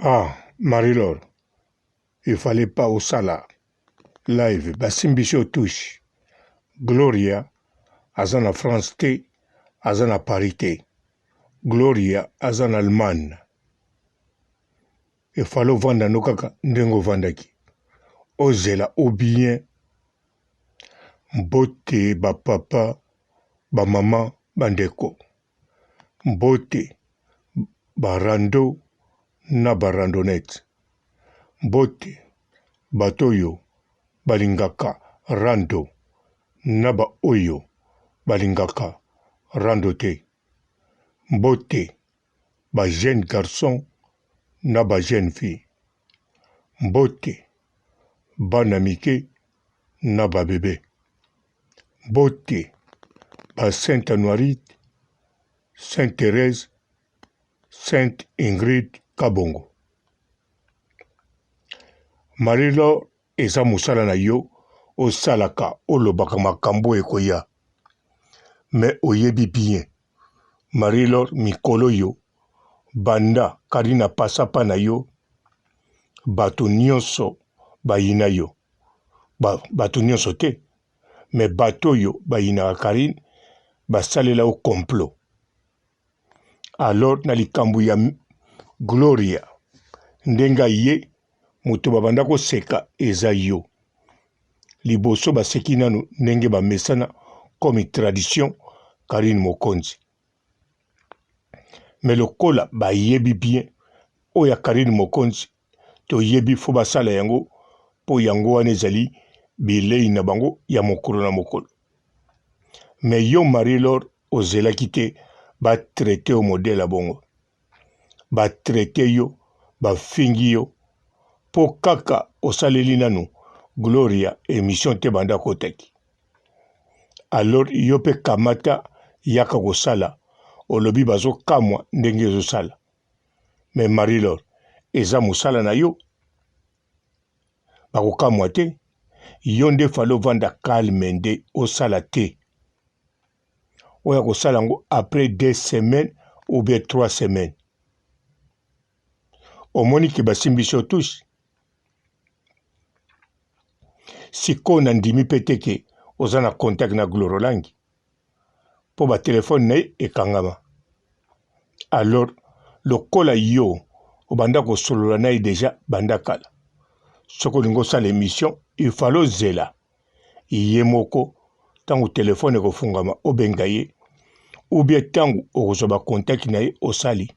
Ah Marie Laure il fallait pas osala live basimbisi yo touche Gloria aza na France te aza na Paris te Gloria aza na Allemagne il fallait ovanda no kaka ndenge ovandaki ozela ou bien mbote ba papa ba maman ba ndeko Mbote ba rando na ba randonnette. Mbote bato oyo balingaka rando na ba oyo balingaka rando te. Mbote ba jeunes garçons na ba jeunes filles. Mbote bana mike na ba bebes. Mbote ba Sainte Anuarite, Sainte Therèse, Sainte Ingrid Kabongo. Marie Laure eza mosala na yo osalaka olobaka makambo ekoya mais oyebi bien Marie Laure mikolo oyo banda Carine apasa pa na yo bato nionso bayina yo ba, bato nionso te mais bato oyo bayinaka Carine basalela yo complot alors na likambo ya Gloria ndenge aye moto babanda koseka eza yo liboso baseki nanu ndenge bamesana comme tradition Carine Mokonzi mais lokola bayebi bien oyo ya Carine Mokonzi toyebi fo basala yango mpo yango wana ezali bilei na bango ya mokolo na mokolo. Mais yo Marie Laure ozelaki te ba traite yo modèle ya bongo. Ba traite yo, bafingi yo mpo kaka osaleli nanu Gloria emission te banda akotaki. Alors yo mpe kamata yaka kosala olobi bazokamwa ndenge ezosala. Mais Marie Laure eza musala na yo bakokamwa te yo nde fallait ovanda calme nde osala te oya kosala yango après deux semaines ou bien trois semaines omoni ke basimbisi yo touche sikoyo nandimi mpe te ke oza na contact na Glorolangi mpo ba telephone na ye ekangama alors lokola yo obanda kosolola na ye deja banda kala soki olingi osala emission il fallait ozela ye moko ntango telefone ekofungama obenga ye ou bien ntango okozwa ba contact na ye osali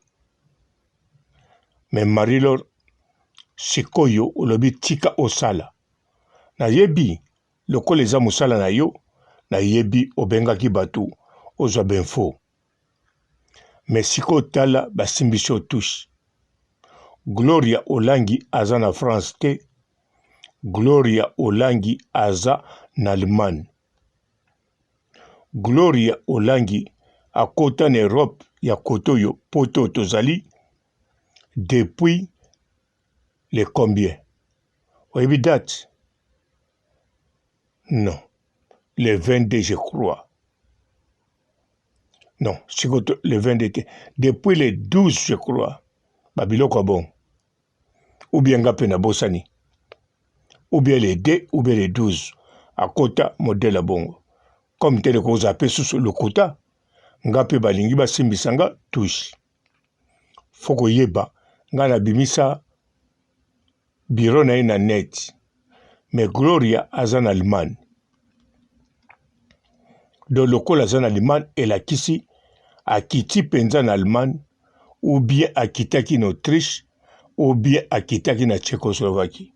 mais Marie Laure sikoyo olobi tika osala nayebi Lokola eza musala na yo na yebi obengaki batu ozwa ba info mais sikoyo tala ba simbisi yo touche Gloria Olangi aza na France te Gloria Olangi aza na Allemagne Gloria Olangi akota na Europe ya kote oyo poto tozali depuis le combien oyebi date Non le 22 je crois non sikoyo le 22 te depuis le 12 je crois ba biloko ya bongo ou bien nga mpe nabosani ou bien le 2 ou bien le 12 akota modèle ya bongo comme te ekozala mpe susu lokuta nga mpe balingi basimbisa nga touche fo koyeba nga nabimisa bureau na ye na net mais Gloria aza na Allemagne donc lokola aza na Allemagne elakisi akiti mpenza na Allemagne ou bien akitaki na Autriche ou bien akitaki na Tchécoslovaquie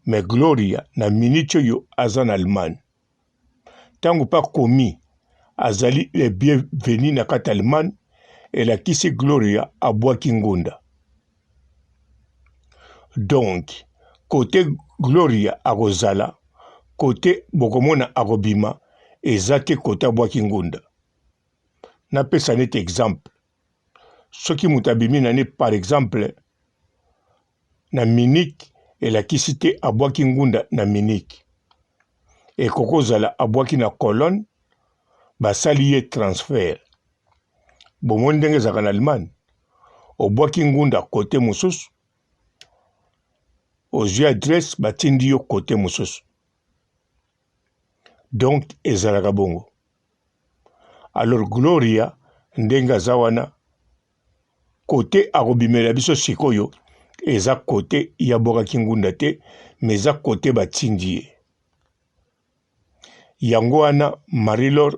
mais Gloria na minute oyo aza na Allemagne Ntango mpe akomi azali le bienvenu na kati ya Allemagne, elakisi Gloria abwaki ngunda. Donc kote Gloria akozala, kote bokomona akobima, eza te kote abwaki ngunda. Napesa neti exemple, soki moto abimi na ne par exemple na Munich elakisi te abwaki ngunda na Munich. Ekoki kozala abwaki na Cologne, basali ye transfert. Bomoni ndenge ezalaka na Allemagne? Obwaki ngunda kote mosusu, ozwi adresse batindi yo kote mosusu. Donc ezalaka bongo. Alors Gloria ndenge aza wana kote akobimela biso sikoyo eza kote ya bwakaki ngunda te mais eza kote batindi ye. Yango wana Marie Laure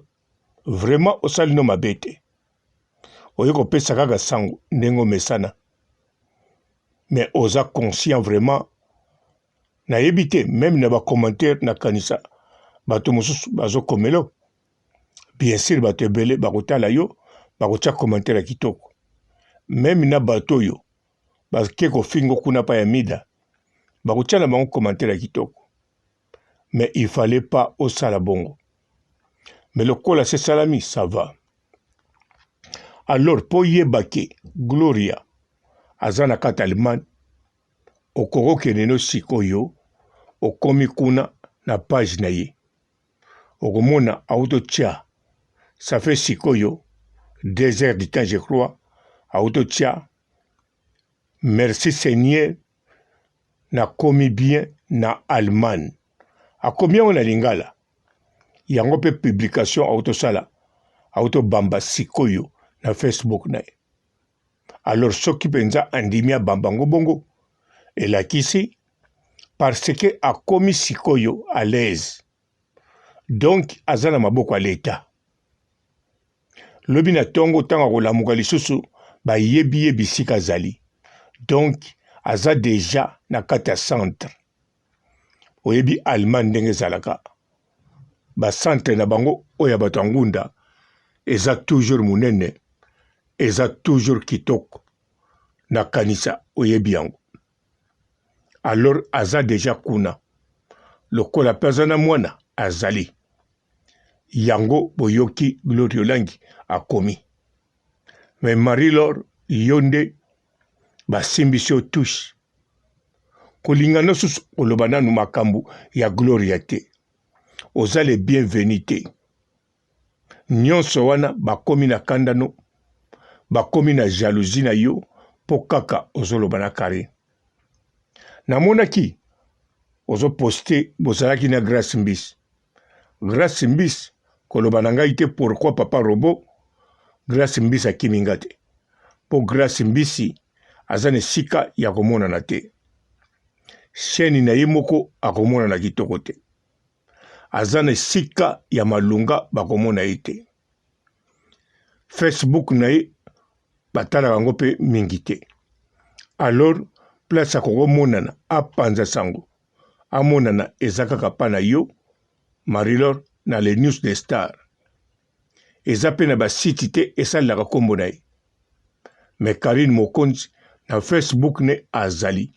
vraiment osali no mabe te. Oye kopesa kaka sango ndenge omesana. Mais oza conscient vraiment nayebi te meme na ba commentaire nakanisa bato mosusu bazokomelo bien sûr bato ebele bakotala yo bakotia commentaire ya kitoko meme na bato oyo bake kofingo kuna pa ya mida bakotia na bango commentaire ya kitoko mais il fallait pas osala bongo mais lokola sesalami ça va alors mpo yeba ke gloria aza na kati allemagne okoki kokende no sikoyo okomi kuna na page na ye okomona auto tia ça fait sikoyo 2 heures du temps je crois auto tia merci seigneur nakomi bien na Allemagne akomi yango na lingala yango mpe publication autosala autobamba sikoyo na Facebook na ye alors soki mpenza andimi abamba yango bongo elakisi parce que akomi sikoyo à l'aise donc aza na maboko ya leta lobi na ntongo ntango akolamuka lisusu bayebi ye bisika azali donc aza deja na kati ya centre oyebi allemagne ndenge ezalaka bacentre na bango oyo ya bato ya ngunda eza toujours monene eza toujours kitoko nakanisa oyebi yango alors aza deja kuna lokola mpe aza na mwana azali yango boyoki Gloria Olangi akomi mais Marie Laure yo nde basimbisi yo touche kolinga no susu koloba nanu makambo ya Gloria te oza le bienvenu te Nionso wana bakomi na kanda no, bakomi na jalousie na yo po kaka ozoloba na Carine. Namonaki ozo poste bozalaki na Grace Mbisi. Grace Mbisi koloba na ngai te pourquoi papa robot Grace Mbisi akimi nga te. Po Grace Mbisi aza na esika ya komonana te. Chaine na ye moko akomonana kitoko te. Aza na esika ya malonga bakomona ye te. Facebook na ye batalaka yango mpe mingi te. Alors place akokomonana apanza sango amonana eza kaka pa na yo Marie Laure na les news des stars. Eza mpe na ba site te esalelaka kombo na ye. Mais Carine Mokonzi na Facebook ne azali,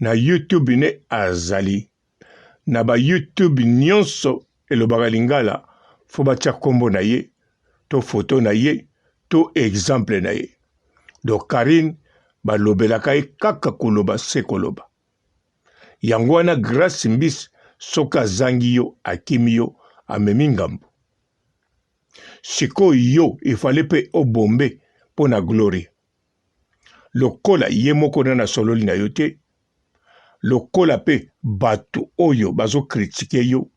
na YouTube ne azali. Na ba youtube nionso elobaka lingala faut batia kombo na ye to photo na ye to exemple na ye donc Carine balobelaka ye kaka koloba se koloba yango wana Grace Mbisi soki azangi yo akimi yo amemi ngambo sikoyo yo il fallait pe obombe mpo na Gloria lokola ye moko nanu asololi na yo te, lokola pe batu oyo bazo critiquer yo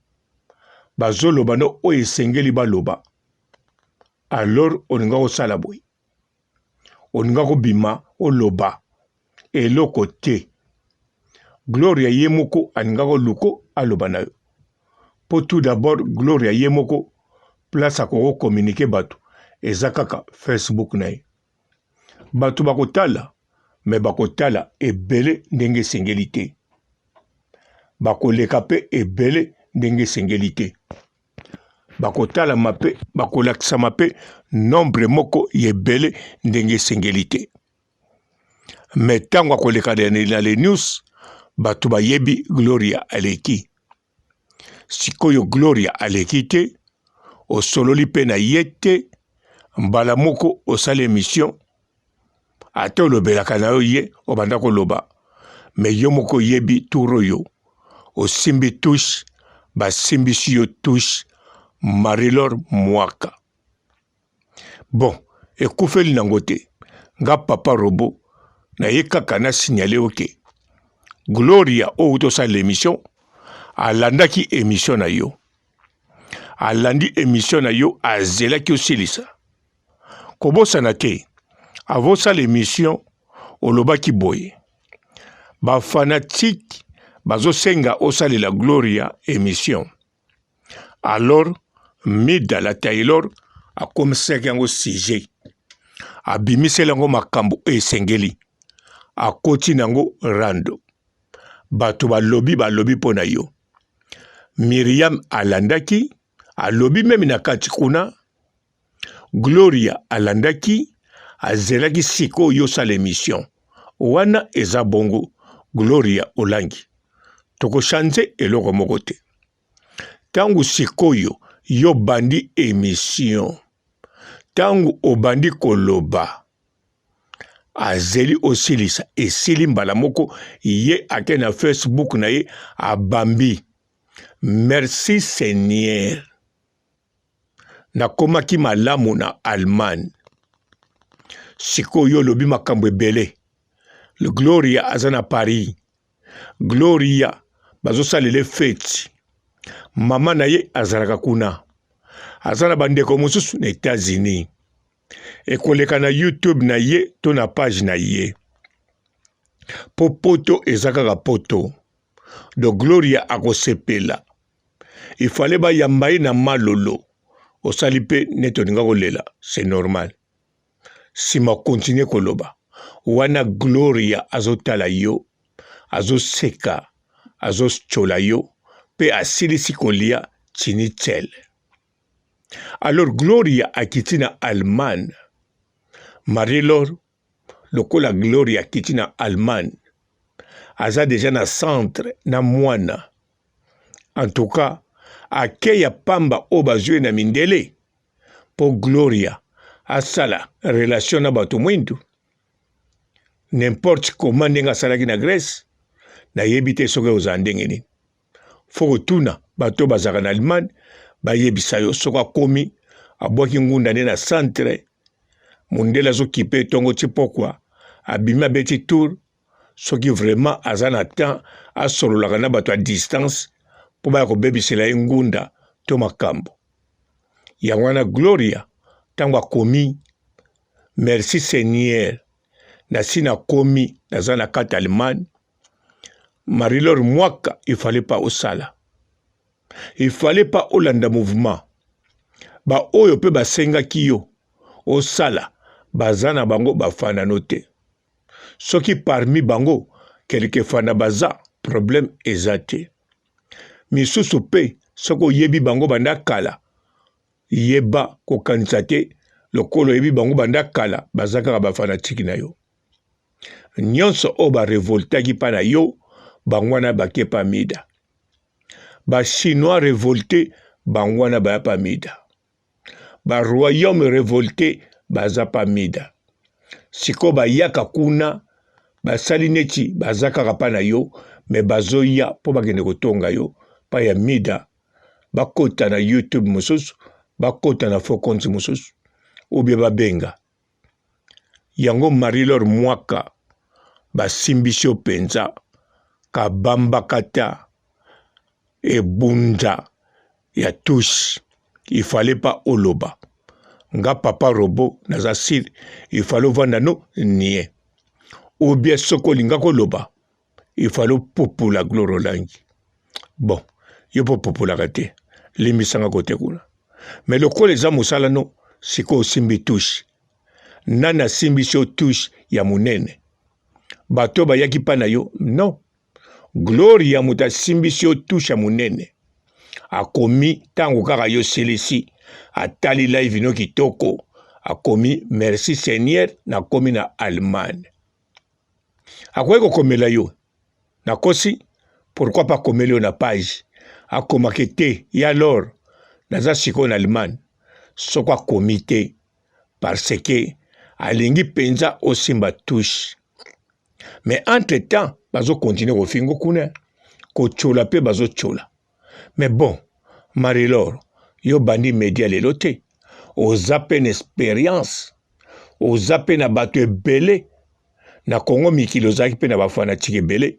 bazoloba no oyo esengeli baloba, alors olinga kosala boye, olinga kobima oloba eloko te. Gloria ye moko alinga koluko aloba na yo po tout d'abord Gloria ye moko place akoko communiquer batu eza kaka Facebook na ye. Bato bakotala me bakotala ebele ndenge esengeli te. Bakoleka mpe ebele ndenge esengeli te. Bakotalama mpe bakolakisama mpe nombre moko ya ebele ndenge esengeli te. Me ntango akoleka na le news, bato bayebi Gloria aleki. Sikoyo Gloria aleki te, osololi pe na ye te, mbala moko osali emission, ata olobelaka na yo ye obanda koloba, mais yo moko oyebi tour oyo osimbi touche, basimbisi yo touche Marie-Laure Mwaka. Bon, ekufeli nango te. Nga papa robot naye kaka na signaler yo ke Gloria oyo outi osala emission alandaki emission na yo, alandi emission na yo, azelaki osilisa. Kobosana te avant osala emission olobaki boye ba fanatique bazosenga osalela Gloria emission. Alors Mida la Taylor akomisaki yango sujet, abimiseli yango makambo oyo esengeli, akoti na yango rando. Bato balobi balobi mpo na yo. Miriam alandaki, alobi meme na kati kuna. Gloria alandaki, azelaki sikoyo yo osala emission. Wana eza bongo Gloria Olangi. Toko changer eloko moko te. Tango sikoyo yo bandi emission, tango obandi koloba, azeli osilisa, esili mbala moko ye ake na Facebook na ye abambi merci seigneur. Nakomaki malamu na Allemagne. Sikoyo yo olobi makambo ebele. Gloria aza na Paris. Gloria bazosalela feti. Mama na ye azalaka kuna. Aza na bandeko mosusu na Etats-Unis. Ekoleka na YouTube na ye to na page na ye. Po poto eza kaka poto. Donc Gloria akosepela. Il fallait bayamba ye na malolo. Osali pe neti olinga kolela, c'est normal. Sima continuer koloba. Wana Gloria azotala yo, azoseka, azotchola yo pe asilisi kolia chinitzel. Alors Gloria akiti na Allemagne. Marie-Laure lokola Gloria akiti na Allemagne aza deja na centre na mwana en tout cas ake ya pamba oyo bazwi ye na mindele mpo Gloria asala relation na bato mwindu n'importe comment ndenge asalaki na Grèce nayebi te soki ozala ndenge nini fo kotuna bato oyo bazalaka na Allemagne bayebisa yo soki akomi abwaki ngunda nde na centre mundele azokipe ntongo ti pokwa abimi abeti tour soki vraiment aza na temps asololaka na bato ya distance mpo baya kobebisela ye ngunda to makambo yango wana Gloria ntango akomi merci Seigneur nasi nakomi naza na kati Allemagne Marie-Laure Mwaka il fallait pas osala il fallait pas olanda mouvement ba oyo pe basengaki yo osala baza na bango bafanano te soki parmi bango quelque fana baza problème eza te misusu pe soki oyebi bango banda kala yeba kokanisa te lokola oyebi bango banda kala baza kaka ba fanatique na yo Nyonso oyo ba revoltaki pa na yo bango wana bake pa mida. Ba chinois revolte bango wana baya pa mida. Ba royaume revolte baza pa mida. Sikoyo bayaka kuna basali neti baza kaka pa na yo me bazoya mpo bakende kotonga yo pa ya mida bakota na youtube mosusu bakota na faux compte mosusu obie babenga Yango Marie Laure Mwaka basimbisi yo penza kabambakata ebunza ya touche il fallait pas oloba nga papa robot naza sur il fallait ovanda no nie ou bien soki olinga koloba il fallait opupula Gloire Olangi bon yo mpo opupulaka te limbisanga kote kuna mais lokola eza mosala no sikoyo osimbi touche nani asimbisi yo touche ya monene bato bayaki mpa na yo non Gloria moto asimbisi yo touche ya monene akomi ntango kaka yo silisi atali live no kitoko akomi merci seigneur nakomi na Allemagne akoki kokomela yo nakosi pourquoi pas akomeli yo na page akomaki te ya lor naza sikoyo na Allemagne soko akomi te parce que alingi mpenza osimba touche mais entre temps bazo continuer kofingo kuna kotyola mpe bazotyola mais bon Marie-Laure yo bandi media lelo te oza mpe na experience. Oza pe na bato ebele na Congo mikili ozalaki pe na ba fanatique ebele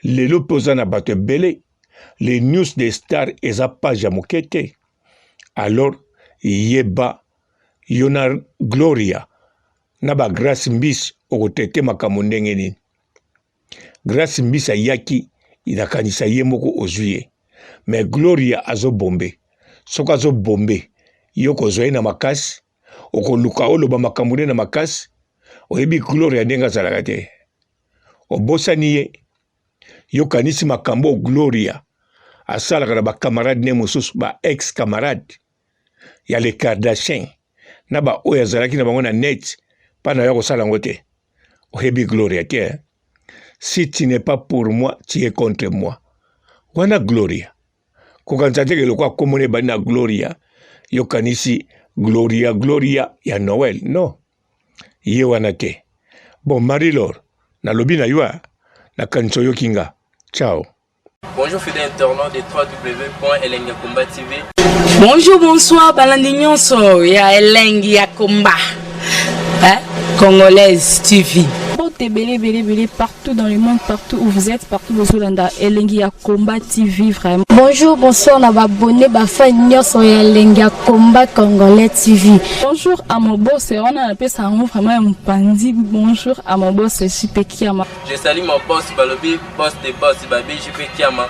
lelo pe oza na bato ebele les news des stars eza page ya moke te alors yeba yo na Gloria na ba Grace Mbisi okotraite makambo ndenge nini Grace Mbisi ayaki nakanisa ye moko ozwi ye mais Gloria azo bombe soki azo bombe yo kozwa ye na makasi okoluka oloba makambo nde na makasi oyebi Gloria ndenge azalaka te obosani ye yokanisi makambo Gloria asalaka na ba camarade ne mosusu ba ex camarade ya le Kardashian na ba oyo azalaki na bango na net mpa na yo akosala yango te oyebi Gloria te eh? Si tu n'es pas pour moi tu es contre moi wana Gloria kokanisa te ke lokola kombo na ebandi na Gloria yokanisi Gloria Gloria ya Noël non ye wana te bon Marie Laure nalobi na yo nakanisi oyoki nga ciao. Bonjour fidèle internaute de www.elengiyakomba TV. Bonjour, bonsoir, balandi nyonso ya Elengi ya Komba. Hein? Congolaise TV. Mbote ebele ebele ebele partout dans le monde, partout où vous êtes, partout bozolanda Elengi ya Combat TV vraiment. Bonjour, bonsoir na ba abonné ba fan nyonso ya Elengi ya Combat Congolais TV. Bonjour à mon boss, wana napesa yango vraiment ya mopanzi. Bonjour à mon boss JP Kiama. Je salue mon boss balobi boss de boss babi JP Kiama.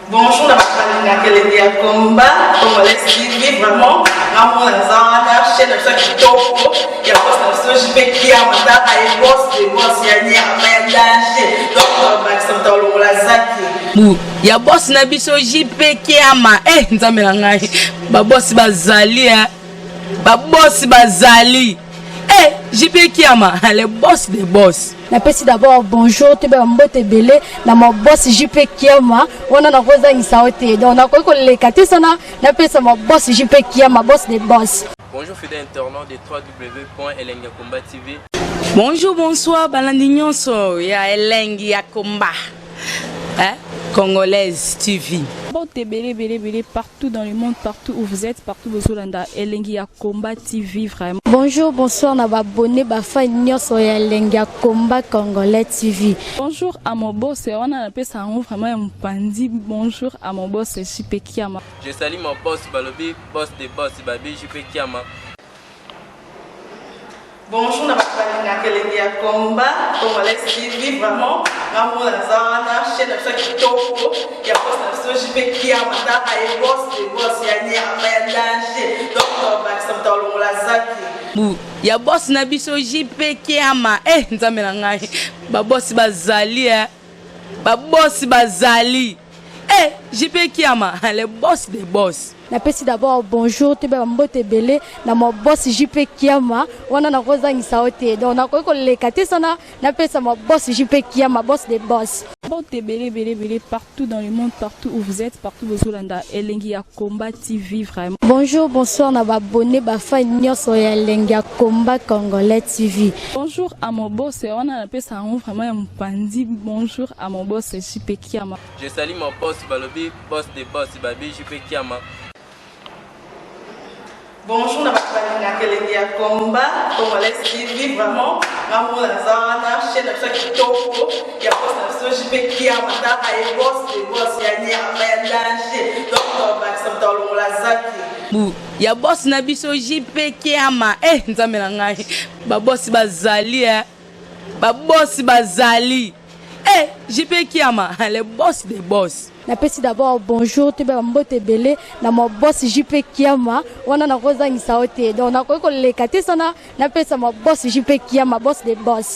Bonjour na bato balingaka elengi ya combat congolais TV vraiment ngamona naza wana chaîne na biso ya kitoko ya boss na biso JP Kiama tala ye boss de boss ya nyama ya danger donc bakisa moto alongola zaki bu ya boss na biso JP Kiama eh nzambe na ngai ba boss bazali eh ba boss bazali eh JP Kiama le boss de boss. Napesi d'abord bonjour toyeba mbote ebele na ma boss JP Kiama wana nakozangisa yo te donc nakoki koleka te sana napesa ma boss JP Kiama boss de boss. Bonjour fidèle internaute de www.elengiyakomba TV. Bonjour, bonsoir, balandi nyonso ya Elengi ya Komba. Hein? Congolaise TV. Mbote ebele ebele ebele partout dans le monde, partout où vous êtes, partout bozolanda Elengi ya Combat TV vraiment. Bonjour, bonsoir na ba abonné ba fan nyonso ya Elengi ya Combat Congolais TV. Bonjour à mon boss, wana napesa yango vraiment ya mopanzi. Bonjour à mon boss JP Kiama. Je salue mon boss balobi boss de boss babi JP Kiama. Bonjour na bato balingaka elengi ya combat congolais TV vraiment ngamona naza wana chaîne na biso ya kitoko ya boss na biso JP Kiama tala ye boss de boss ya nyama ya danger donc bakisa moto alongola zaki bu ya boss na biso JP Kiama eh nzambe na ngai ba boss bazali eh ba boss bazali eh JP Kiama le boss de boss. Napesi d'abord bonjour toyeba mbote ebele na ma boss JP Kiama wana nakozangisa yo te donc nakoki koleka te sana napesa ma boss JP Kiama boss de boss. Mbote ebele ebele ebele partout dans le monde, partout où vous êtes, partout bozolanda Elengi ya Combat TV vraiment. Bonjour, bonsoir na ba abonné ba fan nyonso ya Elengi ya Combat Congolais TV. Bonjour à mon boss, wana napesa yango vraiment ya mopanzi. Bonjour à mon boss JP Kiama. Je salue mon boss balobi boss de boss babi JP Kiama. Bonjour na bato balingaka elengi ya combat congolais TV vraiment ngamona naza wana chaîne na biso ya kitoko ya boss na biso JP Kiama tala ye boss de boss ya nyama ya danger donc bakisa moto alongola zaki bu ya boss na biso JP Kiama eh nzambe na ngai ba boss bazali eh ba boss bazali eh JP Kiama le boss de boss. Napesi d'abord bonjour toyeba mbote ebele na ma boss JP Kiama wana nakozangisa yo te donc nakoki koleka te sana napesa ma boss JP Kiama boss de boss.